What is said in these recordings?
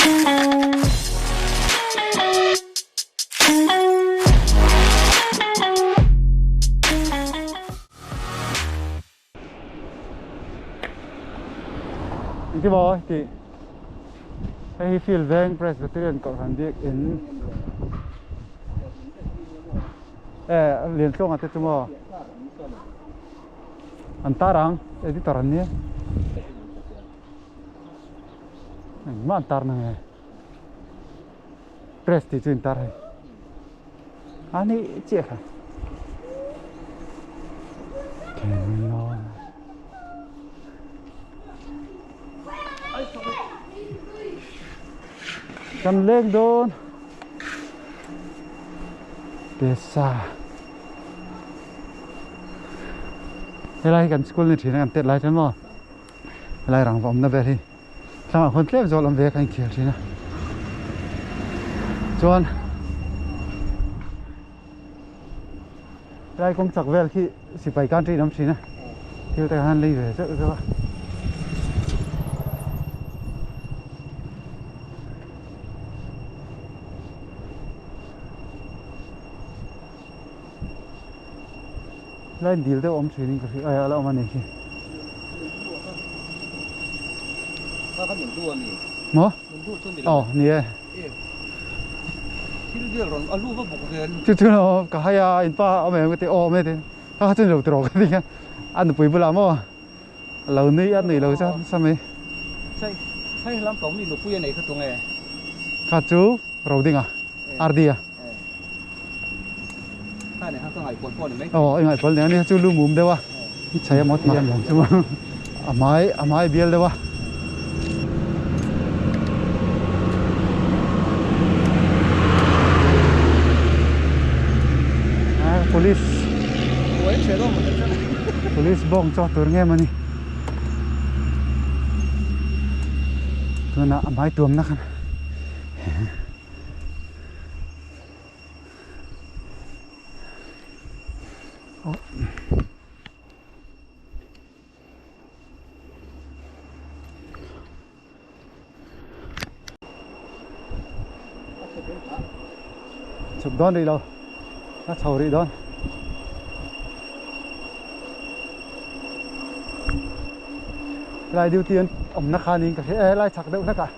Engti maw tih hei hi field veng Presbyterian kohhran biakin eh Liantluanga te chu maw an tar ang editor an nia engmah an tar na nge press tih chu in tar hei a ni chiah kha kan leng dawn pesa helai hi kan school ni thin a kan tet lai chuan maw helai rangva awmna vel hi Tlangah khawn tlem zawk lam ve kha inkhel thin a chuan helai kawng chak vel khi sipai country an awm thin a thil te khan lei ve zeuh zeuh a. Helai dil deuh awm thin in ka hria a la awm a ni khi. Maw? Aw ni e. Chu chu lo ka hai a in pa awm em ka ti aw awm e ti kha kha chu ni lo tiraw ka ti a a nupui bulah maw a lo nui a nui lo chuan nasa mai. Kha chu Rodinga RD a. Aw i ngaihpawlh nen ania chu lu mum deuh a i chei a maw tih a niang chu a hmai a hmai bial deuh a. Police police bawng chaw tur nge mawni tunah a hmai tuamna khan. Chhuk dawn rih lo a chho rih dawn. Helai duty an awmna khan in ka hria e helai chhak deuh hlek ah.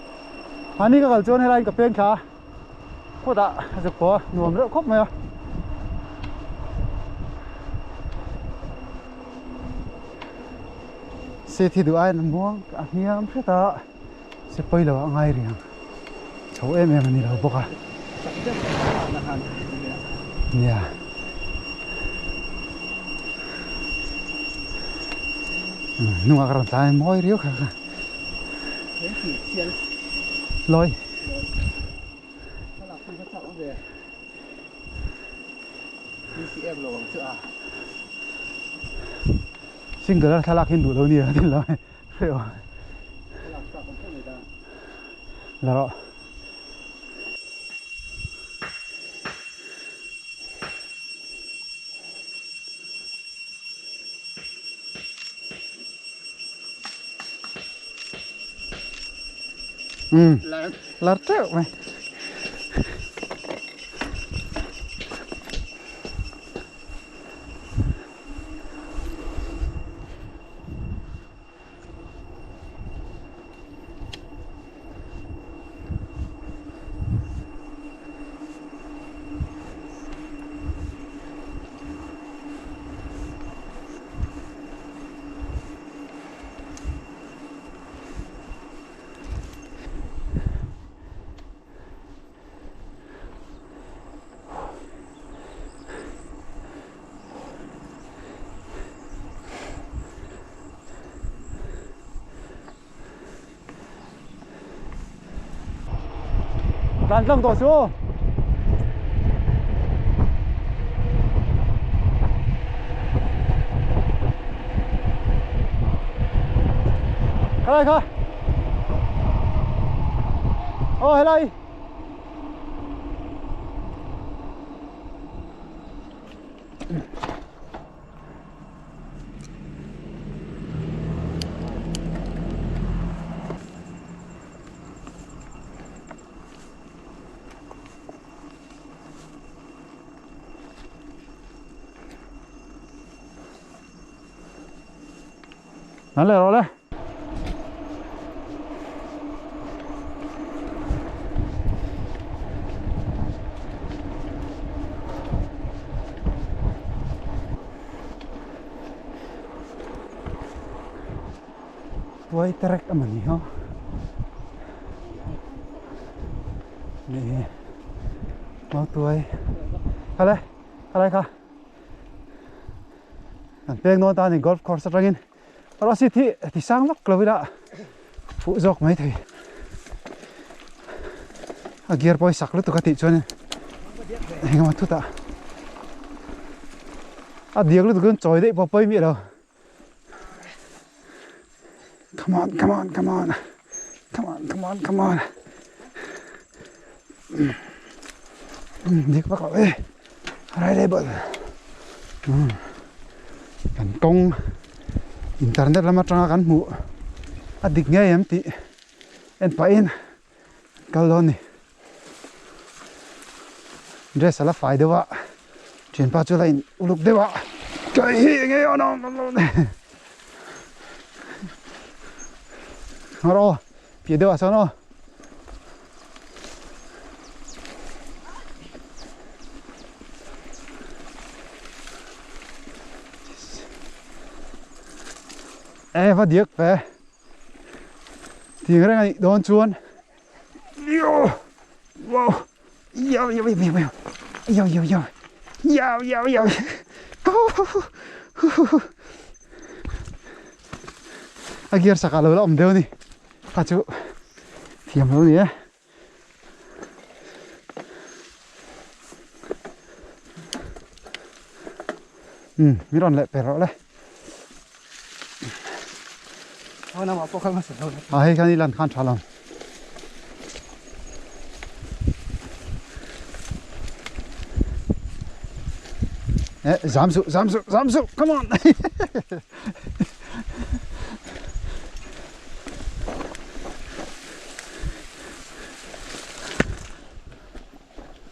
Mahni ka kal chuan helai ka peng thla a kawtah a zuk pawh a nuam reuh khawp mai a. Seat hi duh aiin a muang a hniam hret a se pawi lo ah a ngai rih ang chho em em a ni lo bawk a nia. Hnungah ka rawn tlai a mawi riau kha kha. Lawi. Single a thlalak hi duh lo nia tin lo hreh aw. La rawh. Ừ. Lar teuh mai. Tlan tlang tawh chu. Khalai kha. Aw helai. Nan leh rawh le. Tuai terek a mani ho. Ni mau tuai. Kha le, kha lai kha. Kan peng dawn ta ni golf course atangin Rosy thi ti sang vak lo ila fuh zawk mai thei a gear pawh hi sak lutuk a tih chuan engemaw thutah a diak lutuk chuan chawi daih pawh pawi miah lo come on come on come on come on come on come on dik vak lo e rai lai bawlh kan kawng internet lam atanga kan hmuh a dik ngei em tih en pahin kal dawn a ni dress a la fai deuh a thianpa chu la in uluk deuh a kei hi enge aw rawh piah deuh ah sawn aw. E va diak ve ting reng a nih dawn chuan yo wow yo yo yo yo yo yo yo yo yo yo a gear sak ah lo la awm deuh a ni kha chu thiam lo a ni e. Um min rawn leh per rawh le. A hei khan i lan khan tha lo. Eh zam suh zam suh zam suh come on.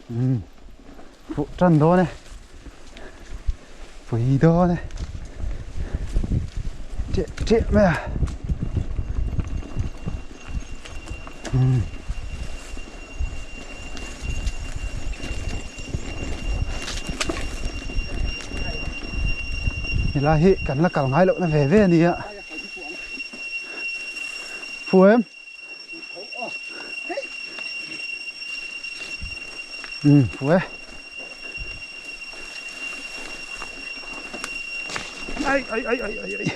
Um fuh tan dawn e pui dawn e ṭeh ṭeh mai a um helai hi kan la kal ngai lohna ve ve a nia fuh em. Um fuh e ai ai ai ai ai ai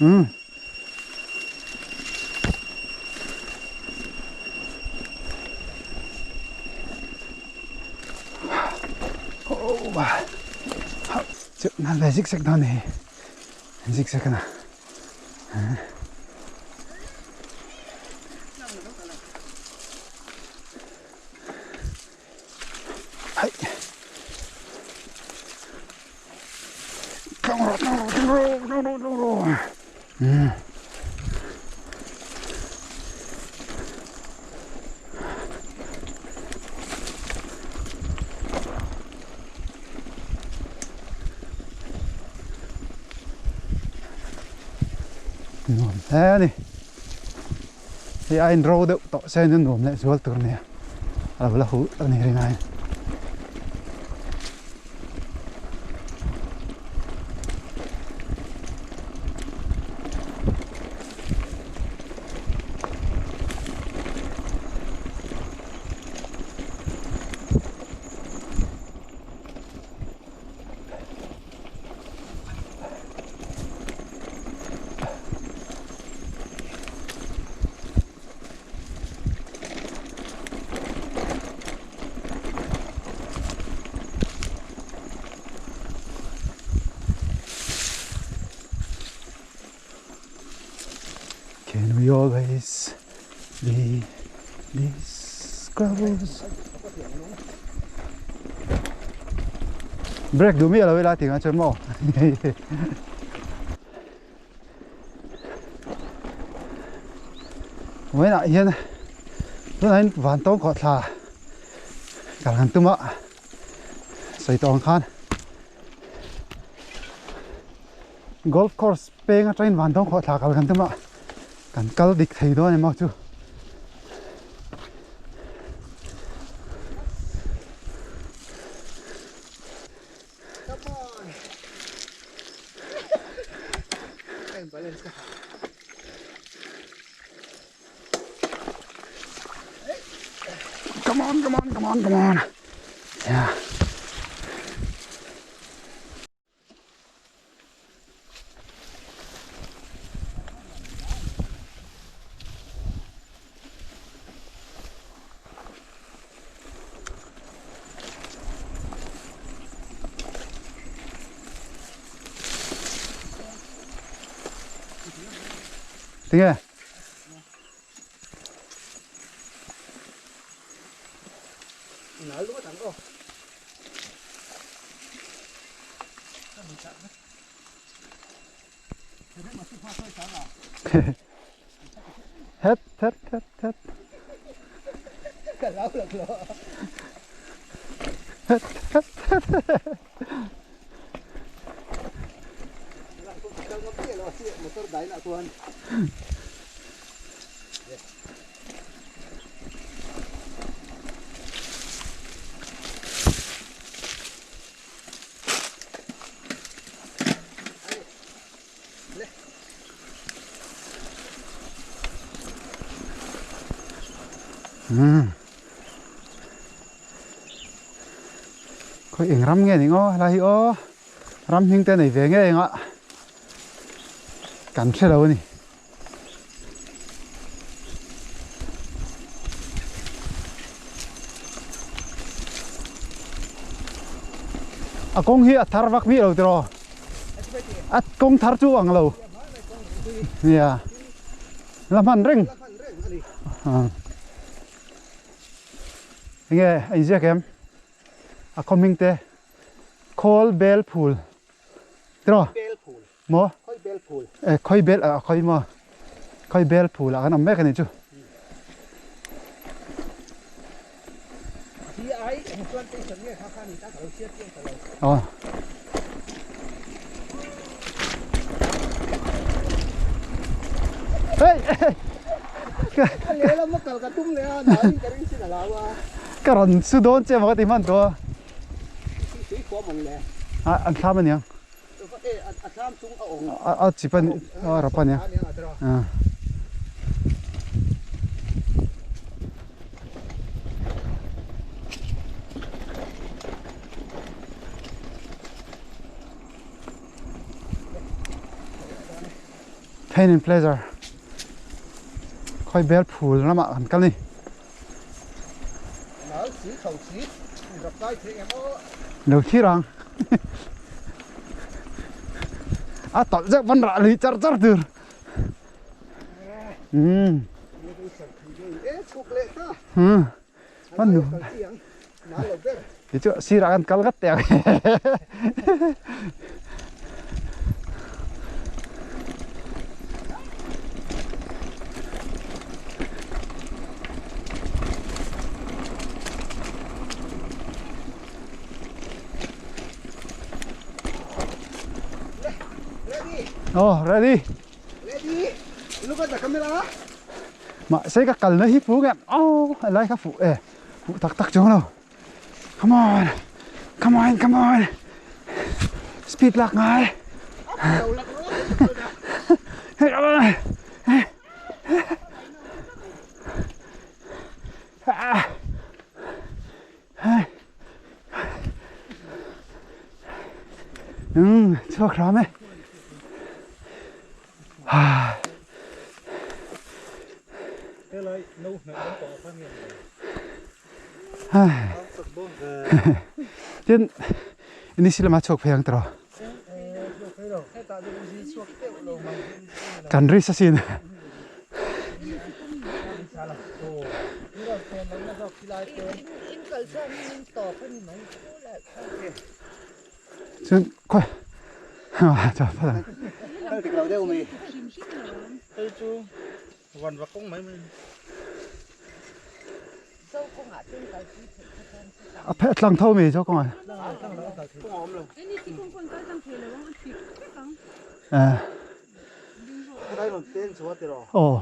um Nan ve zik zek dawn a ni hei zik zek a na. Hai. Tlang rawh tlang rawh tlang rawh tlang rawh tlang rawh. Hmm. Nuam hle a ni. Hei a inro deuh tawh se hian nuam leh zual tur a nia. A lo la huh a ni rinai. Can we always be these close? Break duh miah lo ila tih ang chuan maw? Vawiinah hian. Tunah hian vantawng khawhthla kal han tum a sawi tawh ang khan golf course peng atangin vantawng khawhthla kal kan tum a kan kal dik thei dawn emaw chu. Come on, come on, come on, come on. Yeah. Tinge? Het het het het. Het het het. Umm khawi eng ram nge ni ngaw helai hi aw ram hming te nei ve nge eng ah kan hre lo a ni. A kawng hi a thar vak miah lo tiraw a kawng thar chu ang lo nia la hman reng enge a inziak em a khaw hming te khawl bel phul tiraw Maw? E, khawi bel ah khawi maw? Khawi bel phul ah kan awm mek a ni chu. Aw. Hey! Ka rawn su dawn che maw ka ti hman tawh a. An thlam a niang. A chip a a rap a nia Pain and pleasure khawi bel phul lamah kan kal a ni. Lo thlir ang a tawlh zeuh pawn rah lui char char tur umm umm hman nu ti chu sirah kan kal ngat teh ang Oh, ready. Ready. Look at the camera. Mà sẽ ka kal na hi fu nge. Oh, lai kha fu e. Fu tak tak chuang lo. Come on. Come on, come on. Speed lak ngai. Hey, come on. Umm chhuak hram e. Tin ini silama chhuak phei ang tiraw. Kan ri sa sin. Chuan khawi ah chaw phawt ang. A phe tlang tho mi cho kawngah. Eh. Aw.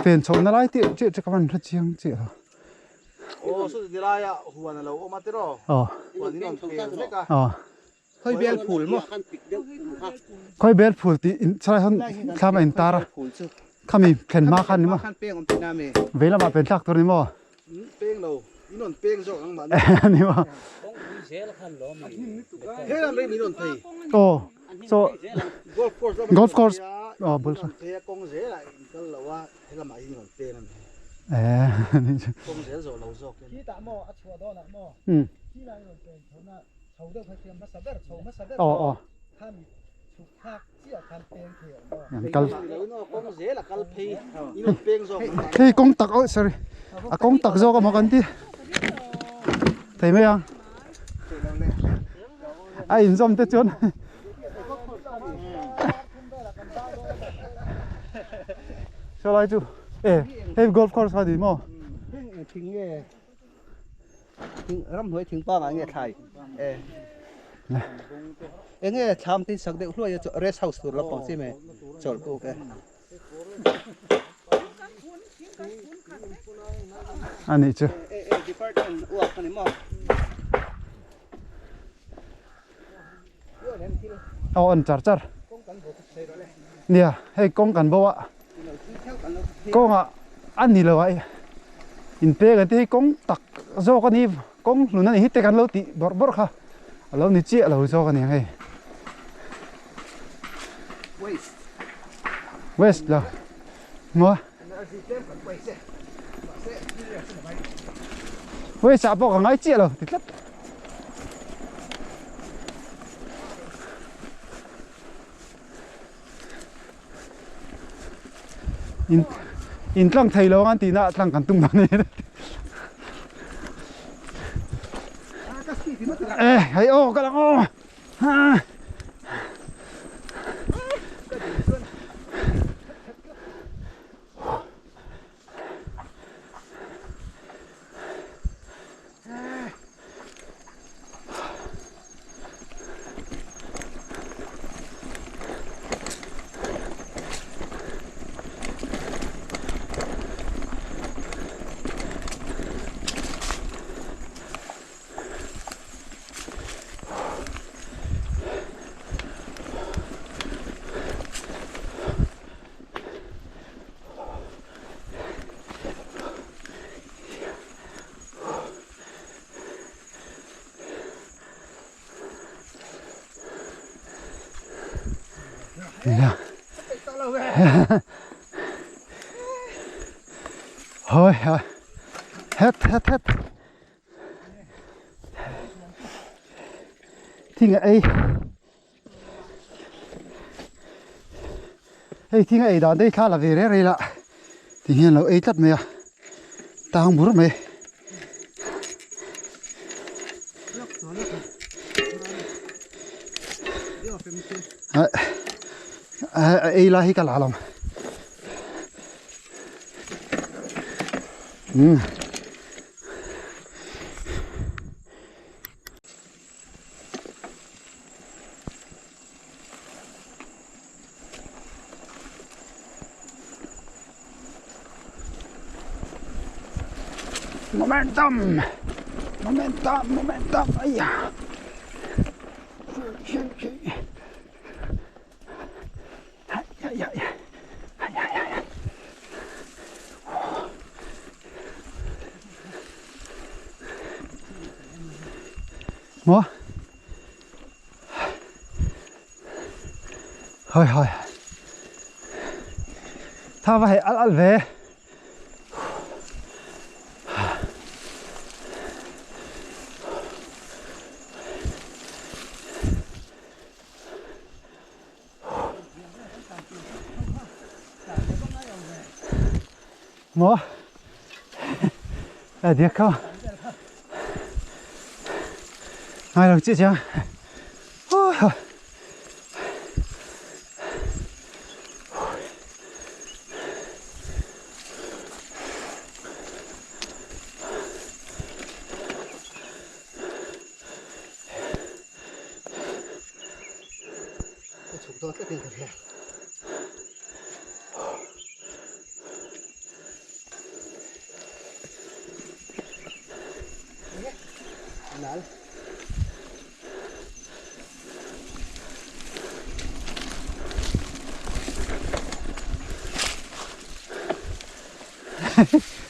Pen chho na lai tih chiah chu ka van hre chiang chiah lo. Aw. Aw. Khoi bel phul maw? Khoi bel phul tih in chalai sawn thlam a in tar a. Khami thlen hma khan ni maw? Vei lamah pen thlak tur ni maw? Peng lo. In rawn peng zawk ang mahni. Ni maw? He lam rei min rawn phei. Aw. So golf course golf course aw bul sawn. Phei a kawng zel ah in kal lo a he lamah hian in rawn peng a ni. Eh ni chu. Kawng zel zawh lo zawk in. Khitah maw a chhuah dawn ah maw? Khilai in rawn pen chho na chho deuh kha thiam hmasa ber chho hmasa ber aw khan chhuk thlak chiah khan peng thei awm maw? An kal. Kawng zel a kal phei in rawn peng zawk ang. Hei kawng tak oh sorry a kawng tak zawk a maw kan ti thei mai ang a inzawm te chuan saw lai chu e hei golf course kha ni maw thing nge thing ramhnuai thing pangai nge thlai e enge thlam tin sak deuh hluai a rest house tur lampang chi me chawlh puk e a nih chu department uak ani maw aw an char char nia hei kawng kan bo a kawngah a ni lo a in pek an ti hei kawng tak zawk a ni kawng hlun a ni hi te kan lo tih bawrh bawrh kha a lo ni chiah lo zawk a ni ang hei west lo maw west ah pawh ka ngai chiah lo ti tlat. In in tlang thei lo ang tihna ah tlang kan tum dawn a ni. Eh hei aw ka lang aw. Ha. Hoi hoi het het het thing a ei hei thing a ei dan te hi thla la ve reng rei la ti hian lo ei tlat mai a tang bur mai a ei lai hi ka la lo um Momentum! Momentum! Momentum! Ai da! Ai ai ai ai ai. Maw? Hoi hoi. Tha va hei al al ve. Maw? A diak kho. Ngai lo chiah chiang. dawn tlatin ka hria. Nal.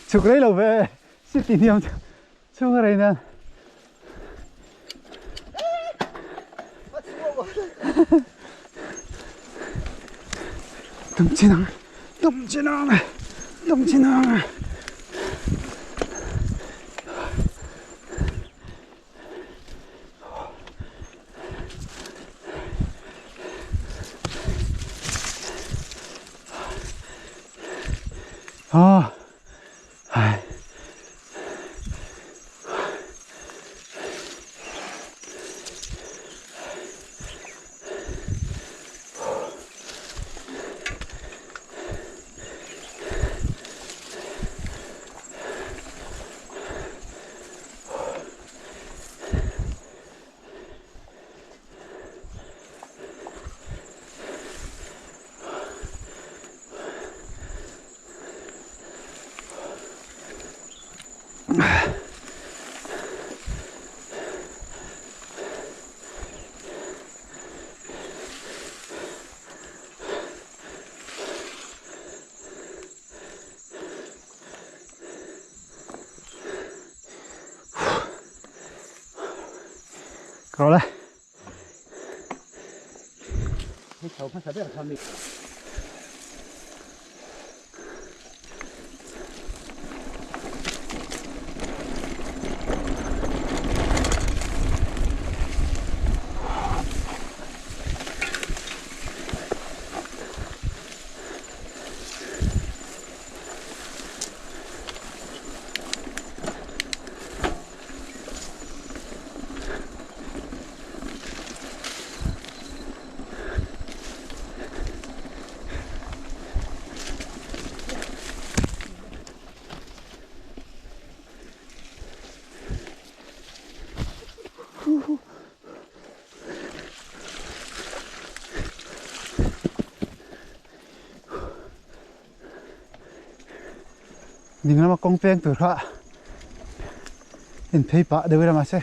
Chhuk rei lo ve city hniam chhung rei nan. Tum chinang tum chinang tum chinang. Ah. Ai. Rồi đây. Ding lama kawng peng tur kha in phei pah deuh ila mahse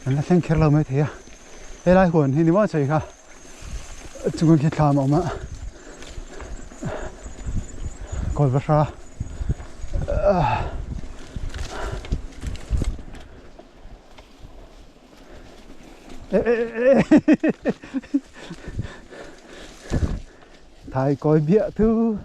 an la thleng kher lo mai thei a helai huan hi ni maw sawi kha chunga khi thlam a awm a kawl va hra thai kawi biah thu.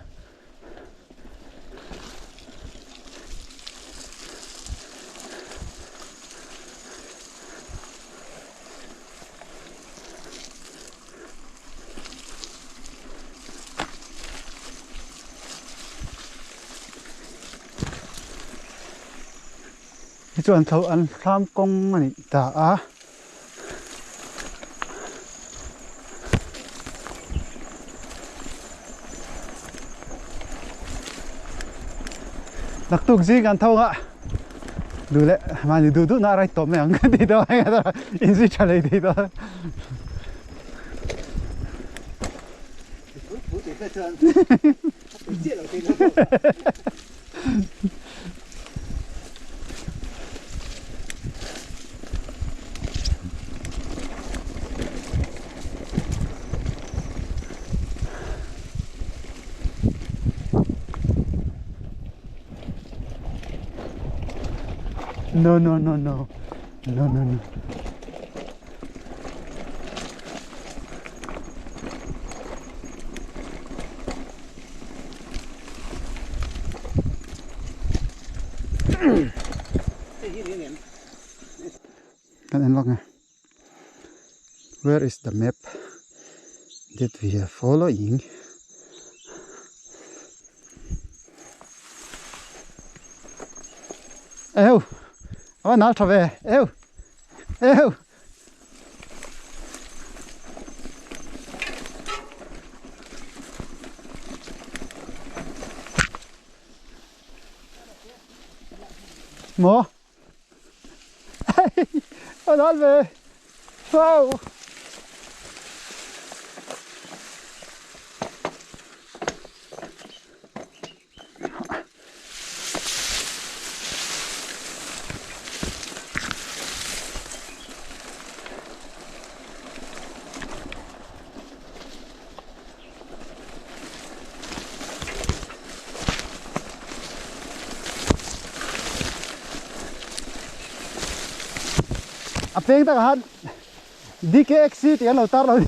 Hi chu an thlo an thlam kawng a nih ta a. Naktuk zing an tho a duh leh mahni duh duh na a right tawp mai ang ka ti dawn a inzui tha leh thei dawn. No no no no no no no. Kan en lawk nge. Where is the map that we are following? Eu! Awa nal tha ve. Eu! Eu! Maw? A nal ve. Wow! A peng takah khan DKXC tih an lo tar lo ni.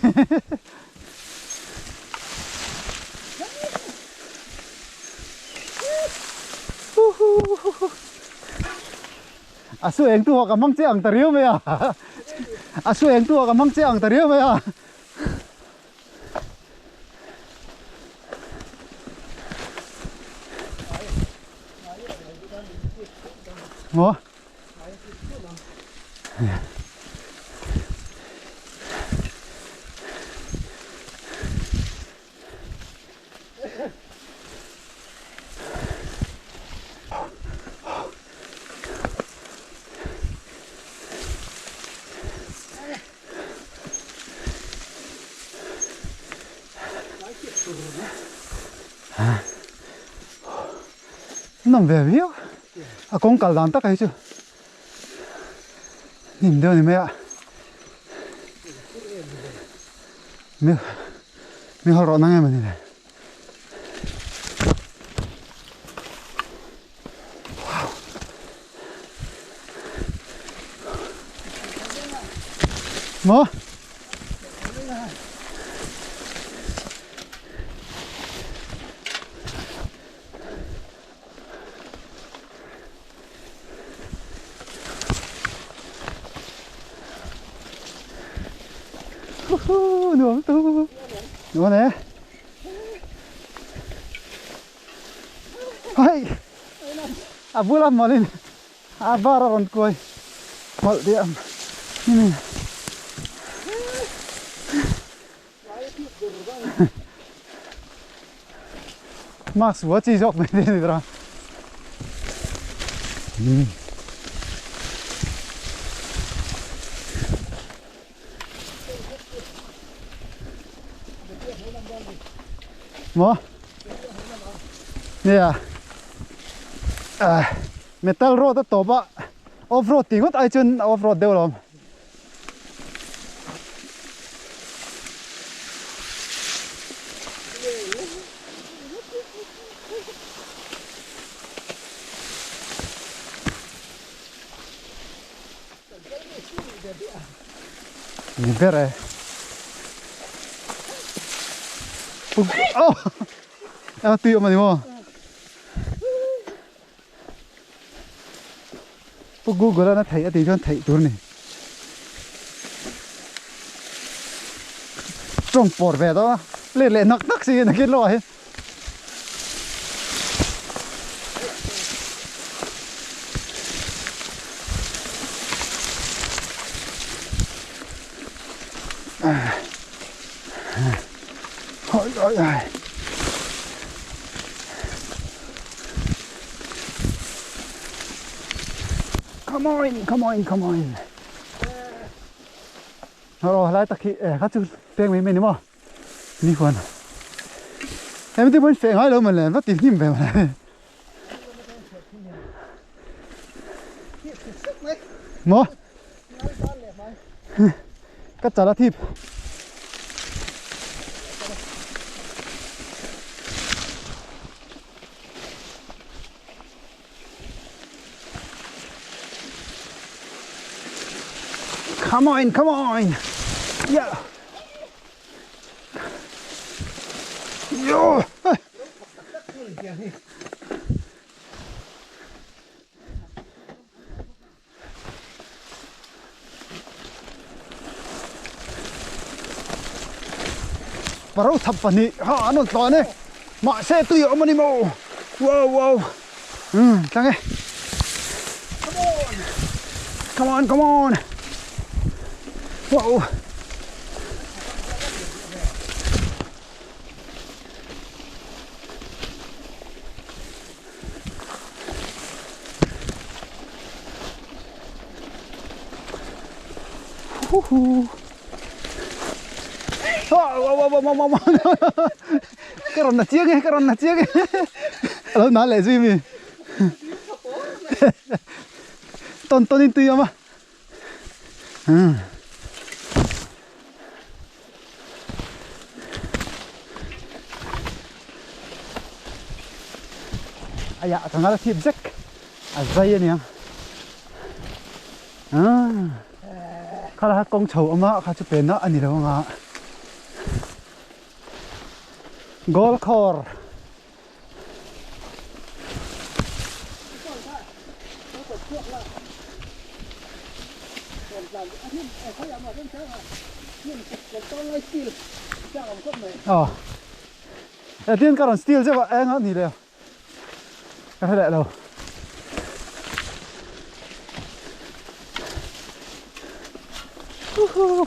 A su eng tu ho ka hmang che ang ta riau mai a. A su eng tu ho ka hmang che ang ta riau mai a. Maw? Nawm ve viau a kawng kal dan tak hi chu hnim deuh a ni mai a mi mi haw rawh na nge mawni le. Maw? Nuam tu. Nuam e. Hei. A bula mawlin a bar a rawn kuai mawlh tih ang. Mask vua chi zawk mai te ni tura. Maw? Nia. Metal road a tawp a, off road tih ngawt ai chuan a off road deuh alawm. Ni ber e. Oh! A tui awm a ni maw? Pu Google an a theih a tih chuan theih tur a ni. Tawng pawr ve dawn a, let leh nak nak si in a kil lawk ah hian. Oi oi oi. Come on, come on, come on. Rồi lại tắc khi khá chú peng mình mình mà. Ni huan. Em đi muốn phê ngay lâu mà lên vắt tìm nhìn về mà. Mo. Cắt chả lá thịt. Come on, come on. Yeah. Yo. Paro thap pahnih ha an rawn tlan e mahse tui a awm a ni maw wow wow umm tlang e come on come on wow Ka rawn na chiang e, ka rawn na chiang e. A lo nal leh zui mi. Tawn tawn in tui awm a. Aya ka ngal a thip zek a zai aniang. Kha la kawng chho awm a kha chu pen a ani lo anga goal khawr. Aw e tin ka rawn steal zeuh a eng a ni leh ka hre leh lo.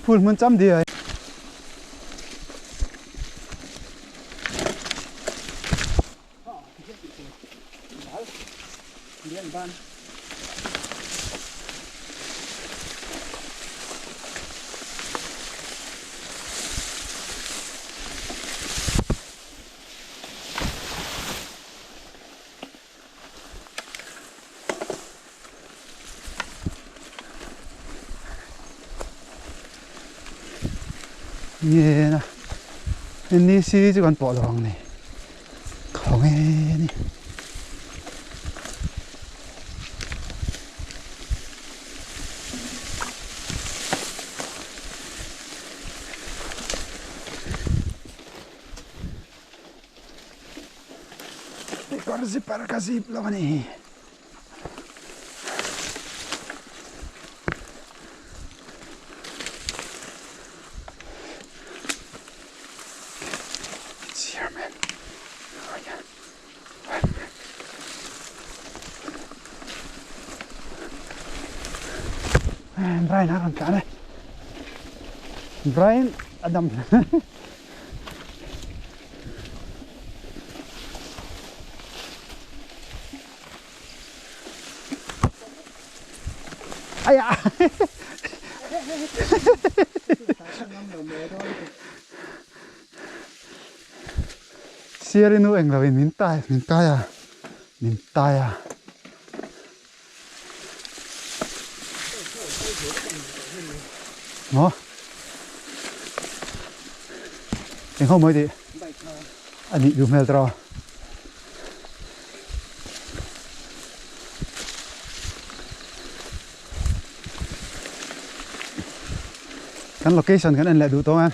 Phul hmun cham diai. Nge na ni si chu kan pawh lo ang ni khaw nge ni. Kawr zipper ka zip lo a ni. It's here, man. Oh, yeah. Brian a rawn tlan e. Brian a dam. Aya. Siari nu eng lovin min tai min tai a min tai a. Maw? Eng ho mawi tih? A nih duh hmel tawh. Kan location kan en leh duh tawh em?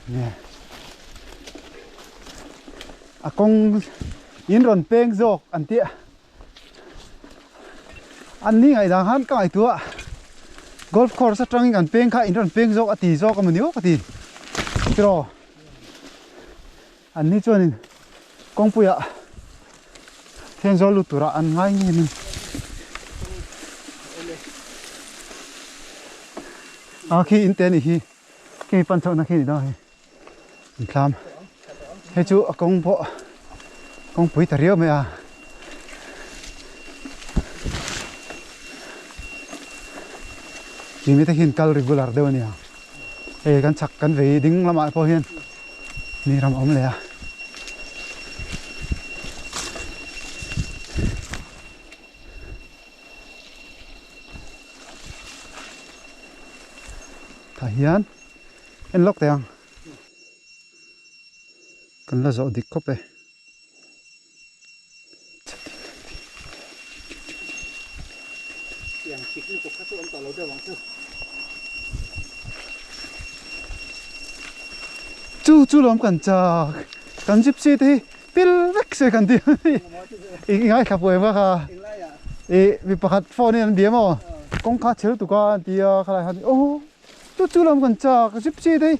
Nge. A kawng in rawn peng zawk an tih a. An ni ngaih dang khan ka ngaihtuah golf course atangin kan peng kha in rawn peng zawk a ti zawk a mawni aw ka ti tiraw an ni chuanin kawngpuiah Thenzawl lut turah an ngai ngei a ni a khi in te a nih hi khi pan chhohna khi a ni dawn a hei. An thlam hei chu a kawng pawh kawngpui ta riau mai a tih mite hian kal regular deuh a nia hei kan chhak kan vei ding lamah pawh hian mi ram a awm leh a. Tah hian. En lawk teh ang. Kan la zawh dik khawp e. Chu chu lawm kan chak. Kan gypsy te hi pil vek se kan ti. I ngaithla puai vak a. I mi pakhat phone in an bia maw. Kawngka chhel tuk a an ti a khalai khan aw. Chu chu lam kan chak gypsy te hi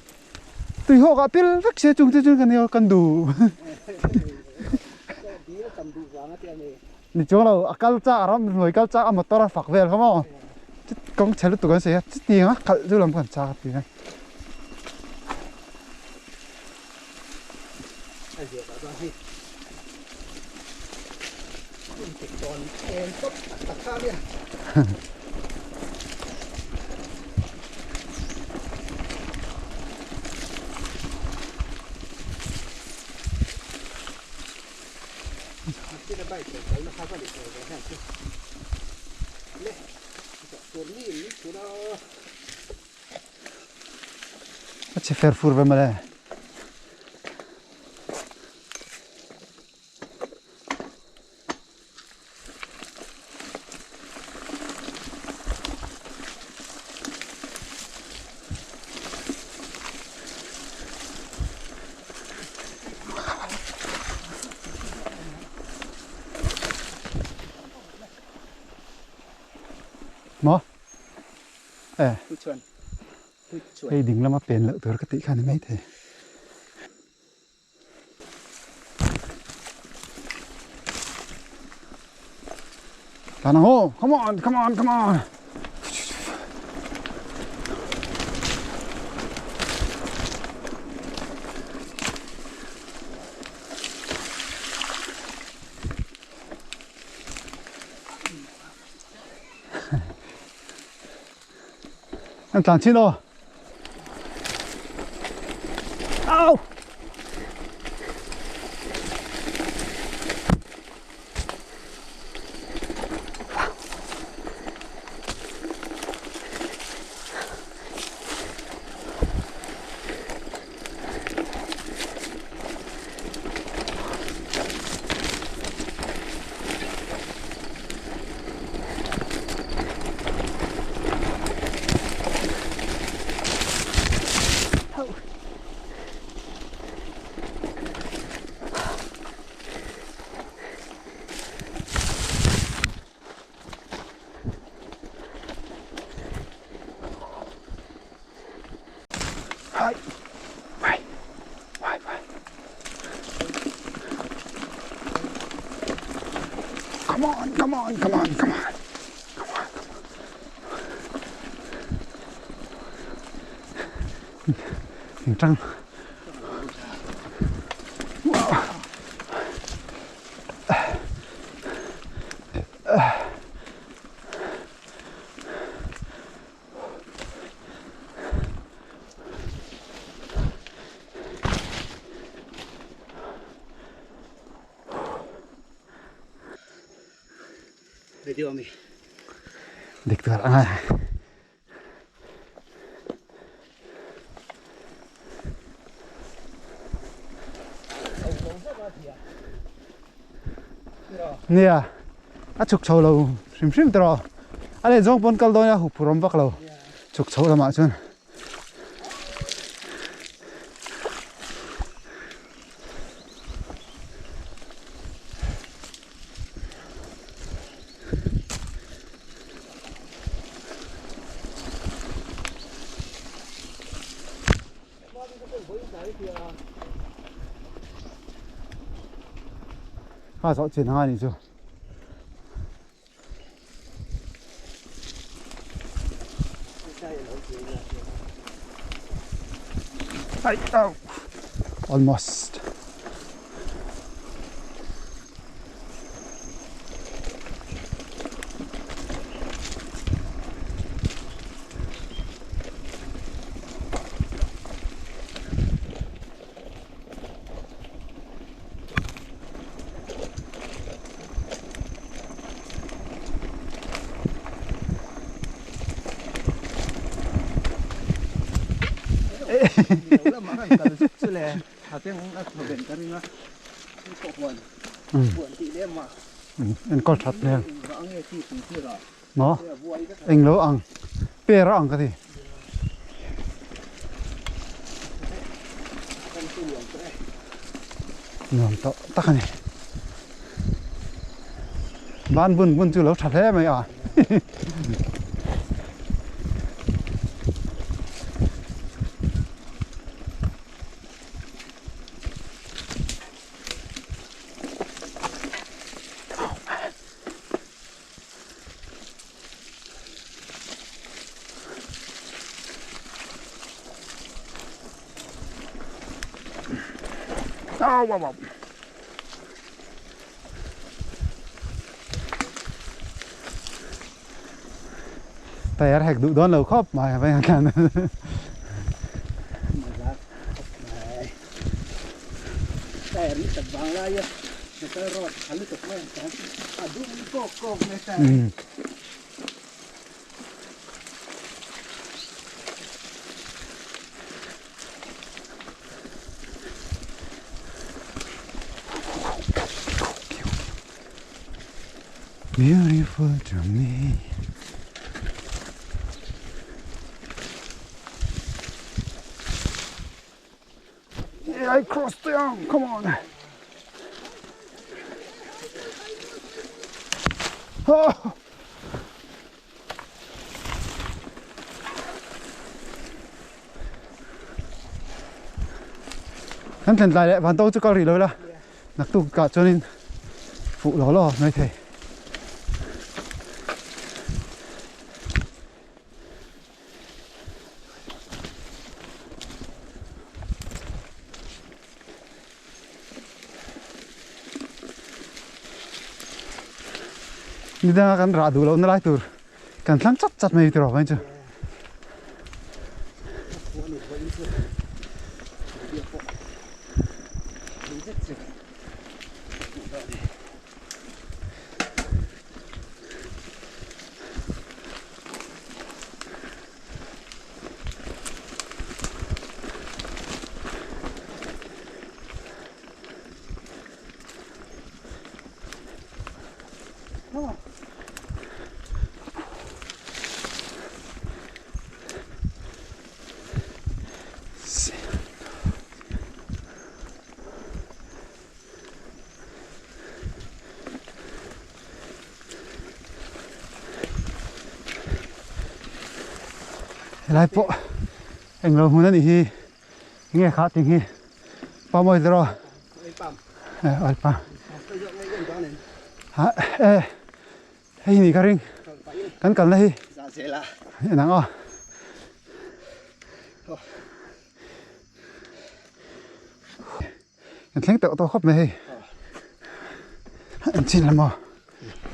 tui hawk ah pil vek se chung te chuan kan kan duh ni chuang lo a kal chak a ram hnuai kal chak a motor a fak vel kha maw kawng chhe lutuk an sawi a chutiang a khalh chu lam kan chak a ti a. A chhe fer fur ve mawle. Maw? E. Hei ding lama pen loh tur ka tih kha ni maithei. Tlan ang aw! Come on! Come on! Come on! An tlan chin aw. Au! Hai. Vai. Vai, vai. Come on, come on, come on, come on. Come on, come on. Thing trăng. Video ami. Dik tur a ngai. Nia, a chhuk chho lo hrim hrim tawh. A leh zawng pawn kal dawn a huphurh awm vak lo. Chhuk chho lamah chuan. A zawh chin a nih chu. Ai au. Almost. Enkawl that hmel maw englo ang per a ang ka ti. Nuam tawh tak a ni. Ban bun bun chu lo tha hle mai a. Au au au. Tay hek duh dawn lo khawp mai a veng khan. Beautiful to me. Yeah, I crossed the arm. Come on. Oh. Kan thlen tlai leh Vanto chu kal rih lo ila naktuk kah chuanin fuh law law mai thei. Ni danga kan rah duh lohna lai tur kan thlang chat chat mai tiraw mai chu. Helai pawh englo hmun anih hi nge kha ting hi pamawi zero oil palm ha e hei ni ka ring kan kalna hi enang aw Kan thleng teuh tawh khawp mai hei. An chin la maw?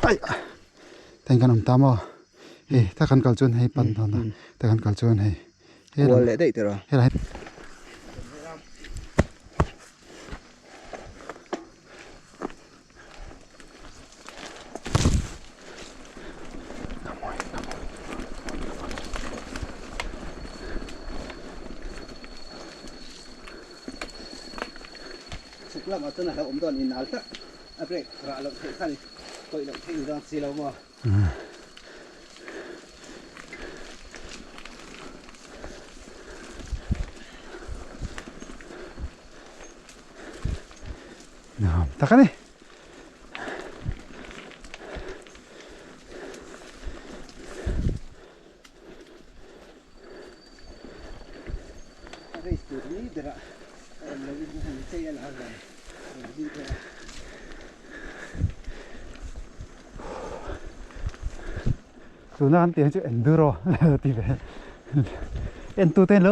Ai. Teng kan awm ta maw? Hei ta kan kal chuan hei pan dawn a. Ta kan kal chuan hei. Kual leh daih tiraw? Helai. Chhuk lamah chuan a hlauhawm dawn in nal tak a brake rah loh theih kha ni kawih loh theih ni dawn si lo maw. Nuam tak a ni. Tuna an tih hi chu enduro ti ve entu te lo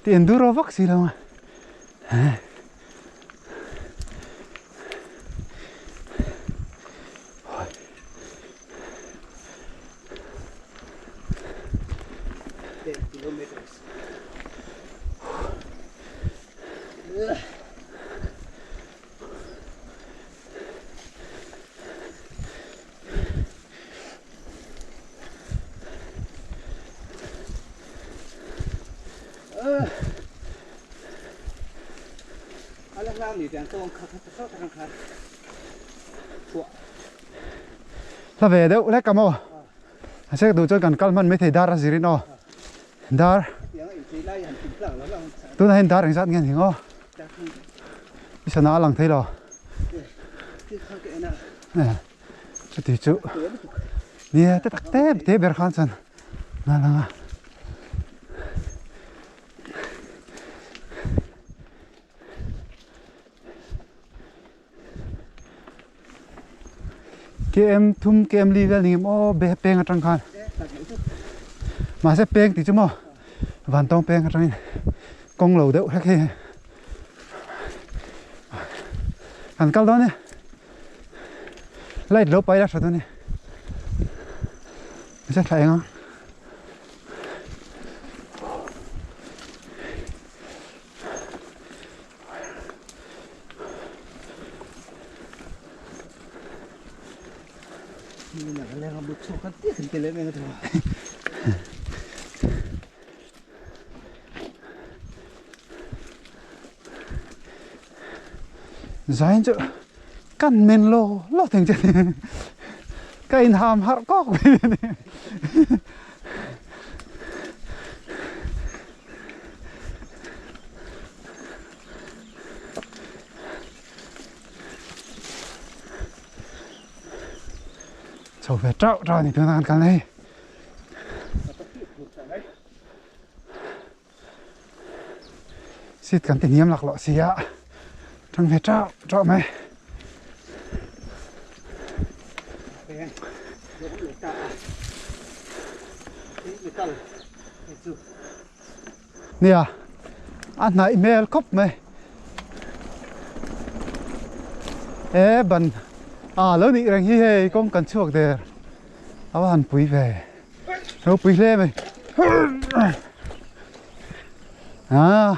ti enduro vak si lo a. Hla ve deuh hlek a maw? A sek duh chuan kan kal hman maithei dar a zirin aw. Dar tunah hian dar engzat nge a ni ang aw? I sana a lang thei lo. Chuti chu nia te tak te te ber khan chuan a lang a. Km thum km li vel ni ngem aw be peng atang khan mahse peng tih chu maw vantawng peng atangin kawng lo deuh hlek hi kan kal dawn e light lo pai la tha dawn e mahse thla eng ang. Zain chu kan men lo lo theng che ka in ham harh kawk mai a ni. Chho ve tauh tauh a ni tuna kan kal na hi. Seat kan ti hniam lak loh sia tang ve chauh chauh mai. Nia a hnaih hmel khawp mai e ban a lo nih reng hi hei kawng kan chhuak der a va han pui ve ropui hle mai a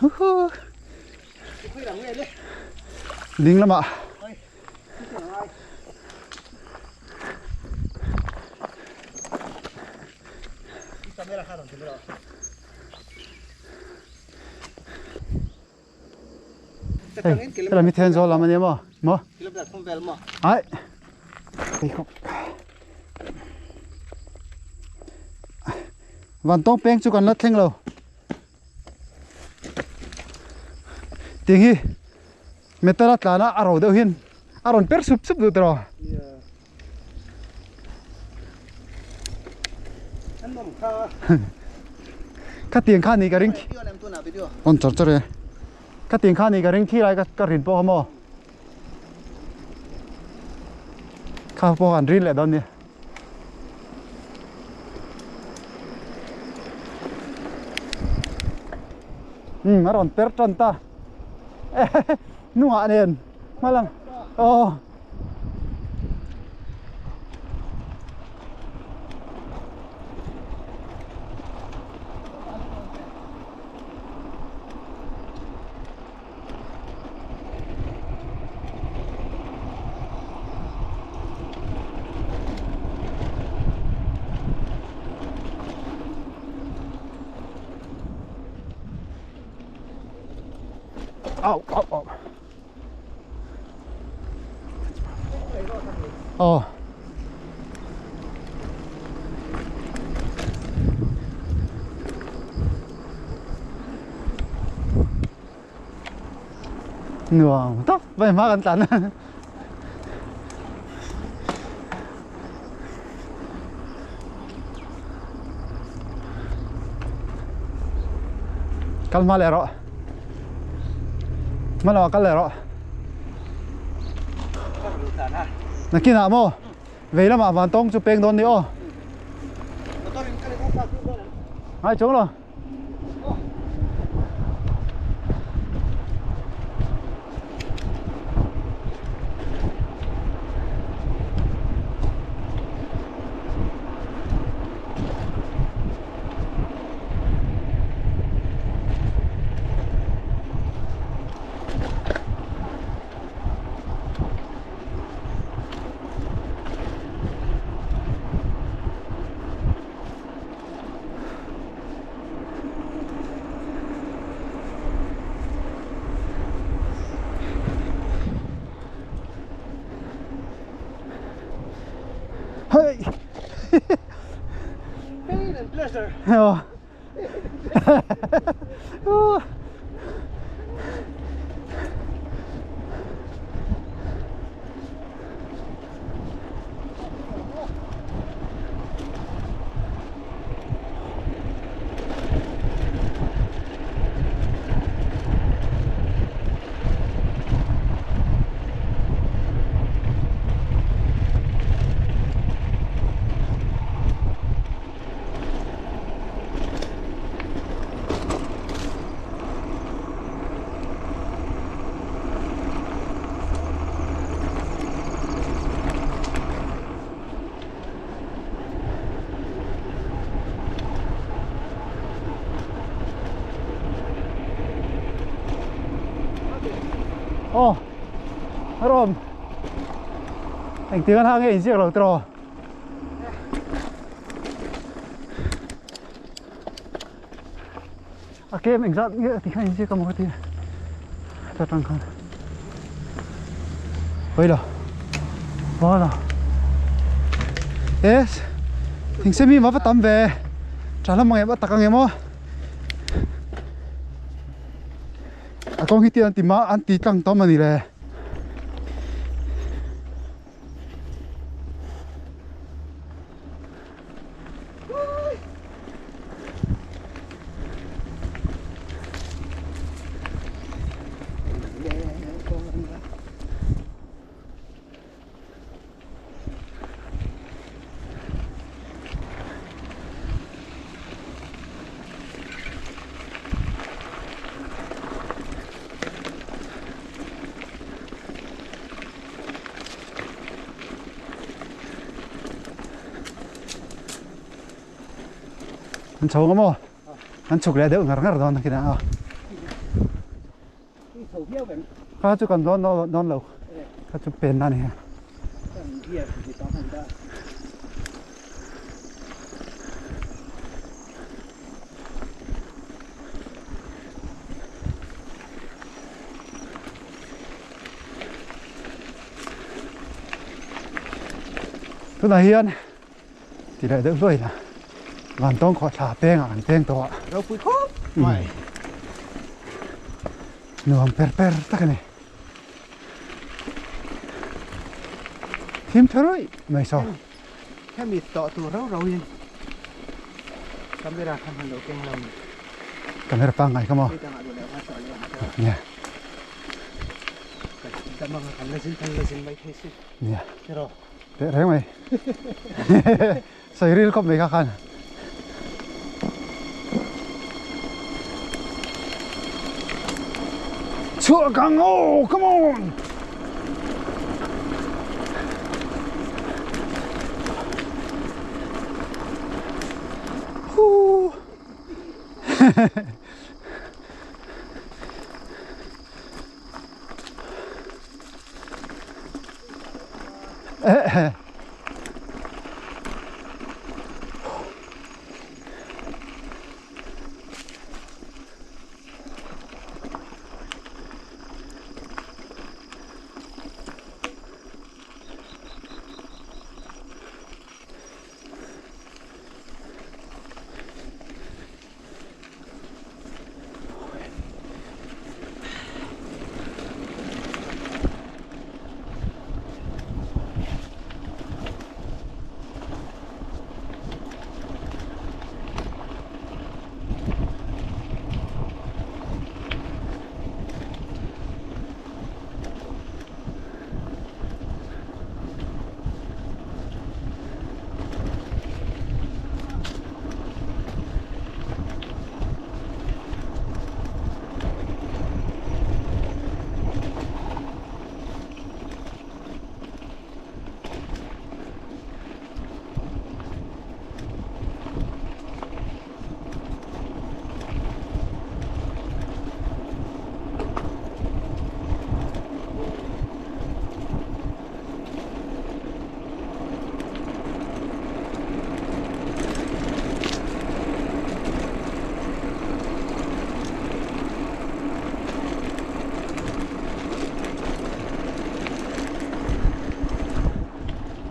huhu ding lamah Hei, helai mi then zawl lam ania maw? Maw? Ai. Hei khawp. Van tawng peng chu kan la thleng lo. Ting hi metal a tlan a a ro deuh hin a rawn per sup sup duh tawh. Khatiang kha ni ka ring on char char e khatiang kha ni ka ring thi lai ka rin pawh kha maw kha pawh an rin leh dawn nia um a rawn per tan ta hnungah nen hma lam aw. Au au au. Aw. Nuam tak mai hma kan tlan a. Kal hma leh rawh. Hma lamah kal leh rawh. Nakinah maw vei lamah van tawng chu peng dawn ni aw. Ngai chuang lo. Hey! Pain and pleasure. Oh. Aw a rawm engtin a hang nge inziak lo tiraw. A kem engzat nge ti khan inziak a maw ka ti a ta tang khan hawi lo wala yes thingse mi ma va tam ve tha lam ang em a tak ang em aw a kawng hi tian ti ma an ti tlang tawm a ni le. An chho ang maw? An chhuk leh deuh ngar ngar dawn a kina a. Kha chu kan dawn dawn lo. Kha chu pen na ni. Tunah hian ti leh deuh hluai la vantawng khawh thla pengah kan peng tawh a. Ropui khawp mai. Nuam per per tak a ni. Thim tha ruih mai saw. Hemi tawh tur rau rau in camera kha hman lo keng lo ni. Camera pangngai kha maw? Nia. Nia. Teh reng mai. Sawi ril khawp mai kha khan. Chhuah kang aw, come on. Huu.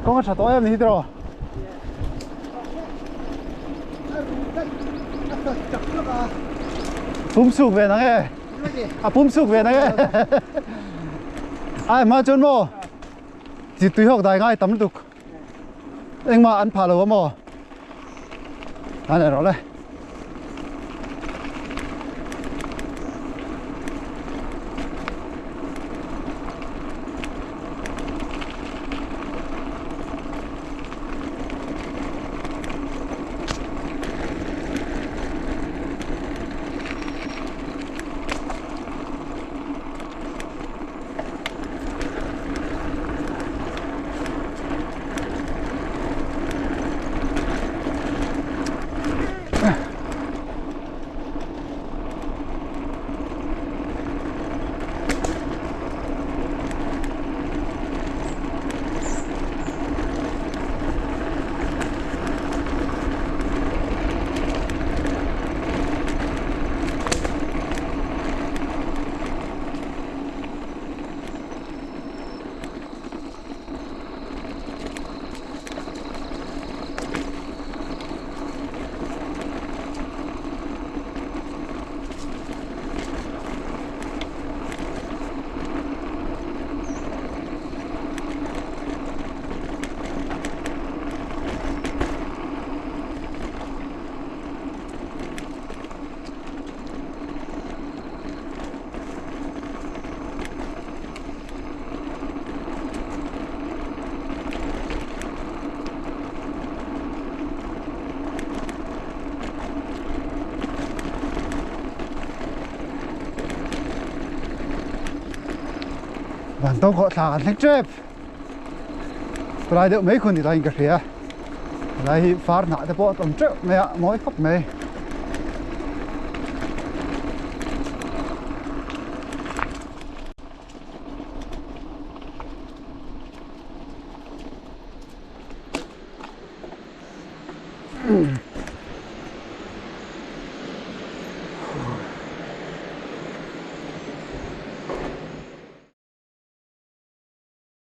Kawng a tha tawh em ni hi tiraw? Pum suk ve nang e. A pum suk ve nang e. Ai ma chuan maw? Chi tui hawk dai ngai tam lutuk. Engmah an phah lo a maw? An erawh le. Van tawng khawh thla kan thleng tep Palai deuh mai khun ni laiin ka hria. Helai hi far hnah te pawh a awm teuh mai a, mawi khawp mai.